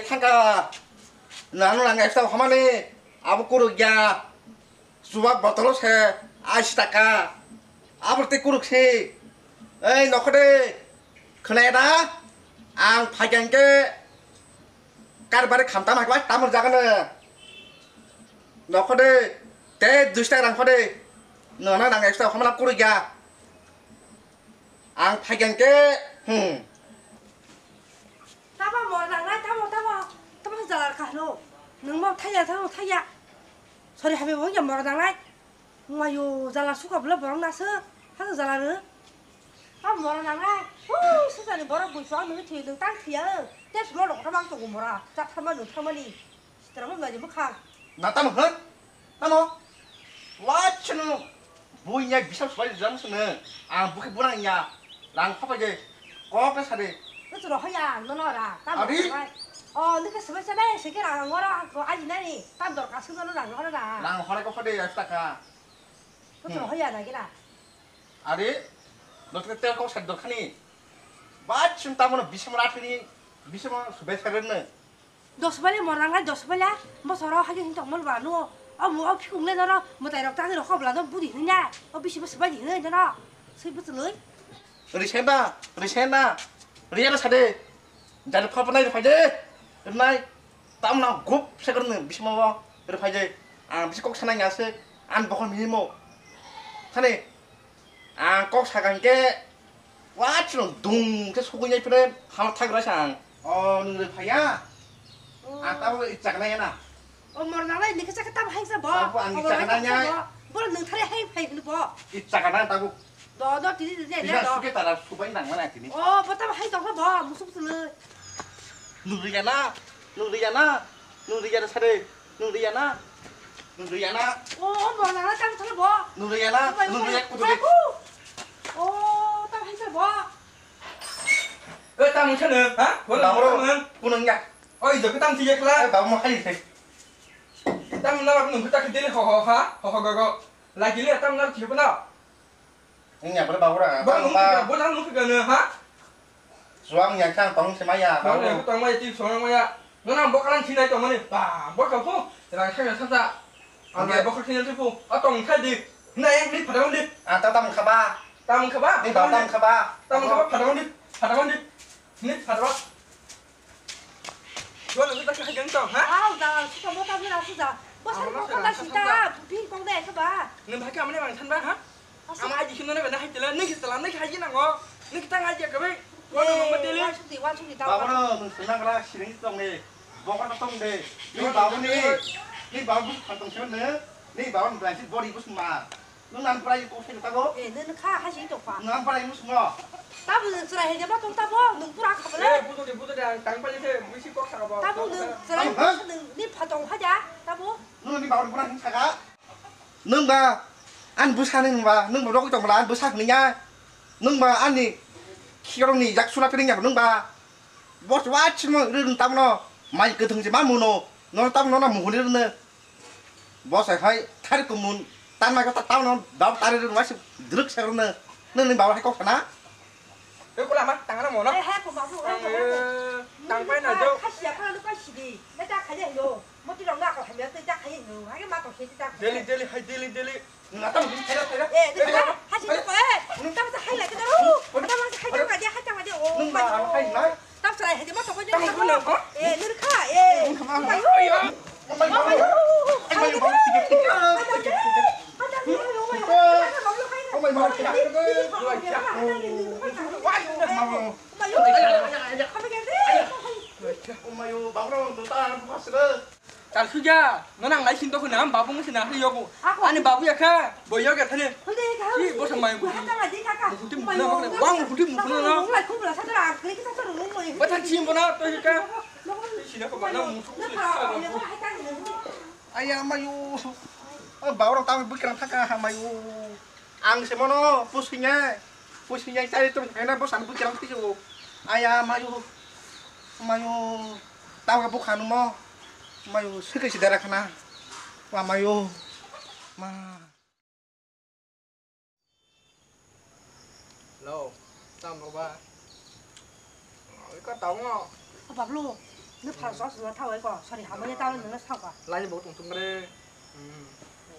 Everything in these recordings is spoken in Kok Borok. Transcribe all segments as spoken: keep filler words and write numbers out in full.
Thangka, nang nang extra hamani, abo kuruk ya, subak botolo se, ashi taka, abo te kuruk se, ei nokhode, khwnaya da, ang phaikang ke, karbari khamtam hakba tamur jagano, nokhode, te dusta rang khode, nang nang extra hamana kuruk ya, ang phaikang ke, hmm. Tamo mor nangnai, tamo, tamo, tamo jalar kahlo. Nung mau thaya, tamo thaya. Sorry, habi bo ya mor nangnai. Mayo jala suka bla borong naso. Hano jala no. Tamo mor nangnai. Hu, sujani borok bui suang nung thwi nung tang thwiya. Tes mo rok tamo ang tongo mora. Cha tharma nung tharmani. Sitra mo ngaji bwkhang. Na tamo hwn? Tamo? Wachno buinya bisap sobai jam sene. Ang bukhe bunang ya. Rang phapai de. Kok ta sade. Nung chwla hoya, nono ra. Tamo Abi? Sobai. Oh, nung ke sobai sobai, seke rang ngora, ko aji nani. Tam dor ka sung nono rang ngora ra. Rang hore ko phade ya taka. Nung chwla hoya na gira. Ari, nokte tel kok sade dor khani. Bachim tamo no bisam rathini, bisam sobai sade ne. Dos bale mor nangnai, dos bale. Bosoro hagi hin tongmol ba no. O mu o phikung le nono. Mwtai rok tangwi rok hobla no budi hinai. O bisi bwswk bai hinai nono. Swi bwchwlwi. Risena, risena. Riyana sade. Jani phapa nai rifai de. Rnai. Tamna gup sekarne bismo rifai de. Ang bisi kok sanai ngase. An bokol mihimo. Thani. Ang kok sakang ke, wa chwng dung khe sugui nai phre, hama thak rai sa ang. O, nung le phaya? Oh. Ang tamo ichak nai na. O, mor nangnai ni khe chakhe tamo hai sa bo. Tamo ang ichak nai nai. Bo nung thari hai phai hwn bo. Ichak nai tamo. Do, do, tini, tini, tini, do. Suke tara subai nang mana tini. O, bo tamo hai tong bo, musuk sulu. Nung riya na, nung riya na, nung riya na sare. Nung riya na? Nung riya na? O, o, bo nang na tang thang bo. Nung riya na? Nung riya kudu de. O, tang hai sa bo. E, tang thang ha? Bo nang tang. Kunung ya. Oi, do tang thang ya kla. E, ba mo hai se. Tang na nung ta ke dele ho ho ha. Ho ho go go. Lagi le tang na thang na. Wngya bre babura. Bo nung ka, bo nang nung ka no ha? Suang ya kang tong se maya. Bo nang tong maya ti suang maya. Nang bo kalan sinai tong mani. Ba, bo ka phu. Rang sa sa sa. Ang bo ka sinai ti phu. A tong sa di. Na yang ni phadang di. A ta tam khaba. Tam khaba. Ni ba tam khaba. Tam khaba phadang di. Phadang di. Ni phadang. Dua lagi tak lagi gantong, ha? Au, da, suka mo ta bera suka. Bo sa mo kong da sita, ping kong da ka ba. Nang bhai ka amne bang than ba, ha? Ama aji khino na bena hai tela, nang ki tela, nang ki haji nango. Nang ki tang aji ka bai. Wa no mo tele. Wa sudi, wa sudi ta. Babo no, nung senang ra siring tong de. Bokor tong de. Ni babo ni. Ni babo khatong sen ne. Ni babo ni blanket body bus ma. Nung nang prai ko phil tago? Eh, nung kha ha sing tokpa. Nang prai musmo. Tabu nung chwrai hai jaba tong tabo, nung pura kha bole. Eh, budo de, budo de, ang tang pali se, buisi kok sakabo. Tabu nung chwrai musmo, nung ni phatong ha ja, tabu. Nung ni babu pura hing saka. Nung ba, an busa nung ba, nung ba rok tong ba, an busa hini ya. Nung ba ani khirong ni jak sula tring ya nung ba. Bos wa chimo rung tamno, mai kwthwng se ma muno, no tamno na muhuni rung. Bo sai hai thari kumun tanma kata tauno dab tari rwma si druk sa rwno. Nini baba hai kok sana. He kula ma tangana mo no. He he ko babu. Tang pai na jo. Khasiya kala lu kai sidi. Na ta khaya yo. Moti rong na ko hamya ta khaya yo. Hai ma to he ta. Daily daily hai daily daily. Nga tam hin thera thera. Eh, ni ha ha si ko eh. Tam sa hai la ke do. Tam sa hai ta ma dia hai ta ma dia. Oh. Nung ba hai lai. Tam sa hai de ma to ko. Tam ko no. Eh, ni kha eh. Ayo. Chal suja, no nang lai sin to khna, babu mo sina hari yogo. Ani babu ya kha, bo yoga thane. Ki bo sa mai ko. Mukuti mukuna makne, wang mukuti mukuna na. Ba thang chim bona to ka. Sina ko ba na mukuti. Aya mayu. Baurok tamo bwkrang thaka ha mayu. Ang se mono pusinya. Pusinya chari tum kena bo san bwkrang thijo. Aya mayu. Mayu. Tamo bukha numo. Mayu sikhe sidara khana. Wa mayu. Ma. Hello, tamo ba? Oi ka tamo? Bablo, Nwng pharang sok swngo thawi ko, sorry, hamya tamo nwngno sakha. Laini bo tong tong re. Hmm.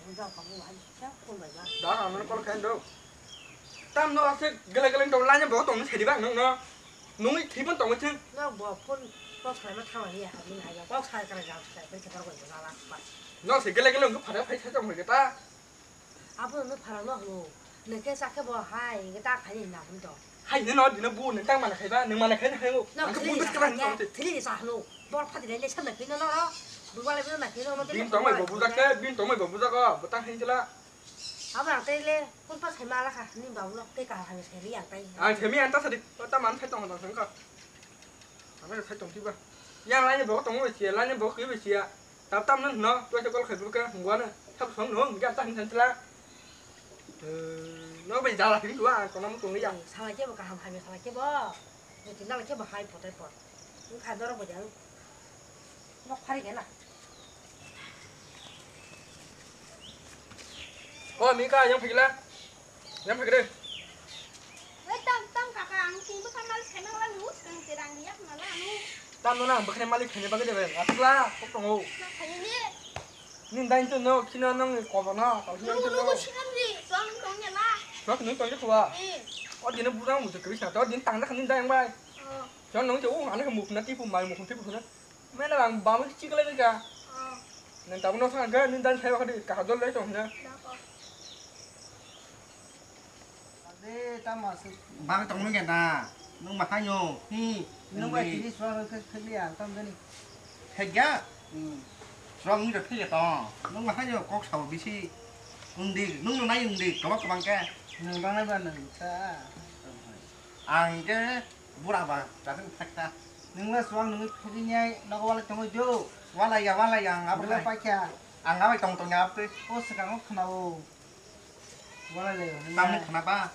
Nwng jang kamu hai kya phone bai ba. Da ang nwng call khain do. Tam no ase gele gele tong laini bo tong sedi ba nwng no. Nwng thibon tong thing. No bo phone kok sai ma thawi ya, hamya hai ba. Kok sai kara jang sai, bai khe tor ko jala ba. No se gele gele nwng phara phai sa tong re ta. Abo no pharang no hwnwi. Nwng khe cha khe bo hai hwnkhe ta khaini hinna hwn to. Hai hwnwi no dino bu nwng tang mana khaiba, nwng mana khaina khaio. No ang khe thili buddhist ni khe sa bang hwnkhe, tong te. Thili ni sa hwnwi. Bor phati lai le sam na khino no ro. Bwbale bino na khino no. Bin tong mai bo bujak te, bin tong mai bo bujak o, bo tang hin jela. Abo ang tei le kun pa sai ma la kha ni babu no tei ka hai sai ri ang tai. Ang themi ang ta sadi, ta man sai tong tong kha. Ang sai tong tiba. Yang lai ni bo tong mai sia, lai ni bo khe bai sia. Tab tam no no, tu se kol khai bwkha, ngwana, sab song no, ngam ta hin san tla. Eh, no bai jala hin dua, kono mo tong ya. Sala khe bo kaham hamya sala khe bo. Ni tin dala khe bo hai potai pot. Ni kha doro bo jang. Nok phari khe na. O, mi ka yang phikla. Yang phikre. Wei, tam, tam, kaka, ang king bwkha malik khaina wala nung swkang se rang riyak mala anu. Tam no na, bwkhani malik khaina bagwi de bai. Asukla, kok tongo. Na khaini. Nin dain to no, khino nang kobo no, tau khino Nung to no. Nung sinan di, tuang tong ya la. Tuang nung tong ya khwa. Eh. O dino burang mu to kri sa, to din tang da khanin dain bai. Oh. Chon nung to, oh, ane muk na tipu mai muk tipu na. Mela bang bamwi chikle ni ka. Oh. Nang tabuk no thang khe, nini dan thaiba khadi kaham jol lai tong hwnna. Dako. Ade, tamo se. Bang tong nung ya na. Nung ma hayo. Hi. Nung bai tini suang khe khe ya, tam jani. Khe ya? Hmm. Suang nung ja khe ya to. Nung ma hayo kok sao bisi. Undi, nung nai undi, kama kama khe. Nung bang nai ba nung ta. Ang khe Bura ba, dating thakta. Nungla suang nungwi phiriyai nogo walai tongwi do. Walai ya, walai ya, ang abo Bura hai. Paikha. Ang abai tong tong ya abtwi. O swkang o khna o. Walai lai o. Tamni khna ba?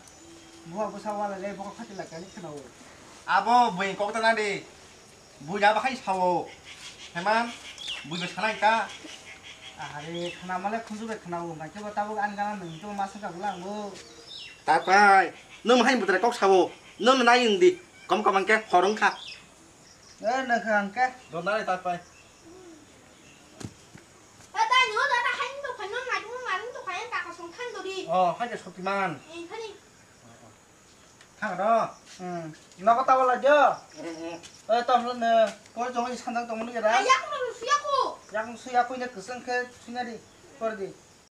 Buha bwsa walai lai, bokol khati lai kani khna o. Abo bui kok ta nadi. Bui ya bahai sao. Heman, bui ba sanai ta. Ahare khna male khunju bai khna o. Nai khe bo tabuk ani gana nung khe bo ma swkang lang o. Tapai, nung hai bwtrai kok sao. Nung nai yung di. Kom kom angke horong kha. Eh, nang kha angke. Dona le tat pai. Tata, nyo tata, hai ni to phai no ngai mo marung to phai ka ka song khan do di. Oh, hai ke sokti man. Eh, khani. Thang do. Hmm. Nogo ta wala jo. Hmm, hmm. Eh, to hlo ne. Ko jong i sandang tong ni ra. Ayak no suya ko. Yang suya ko ne kusang khe sunya di. Kor di.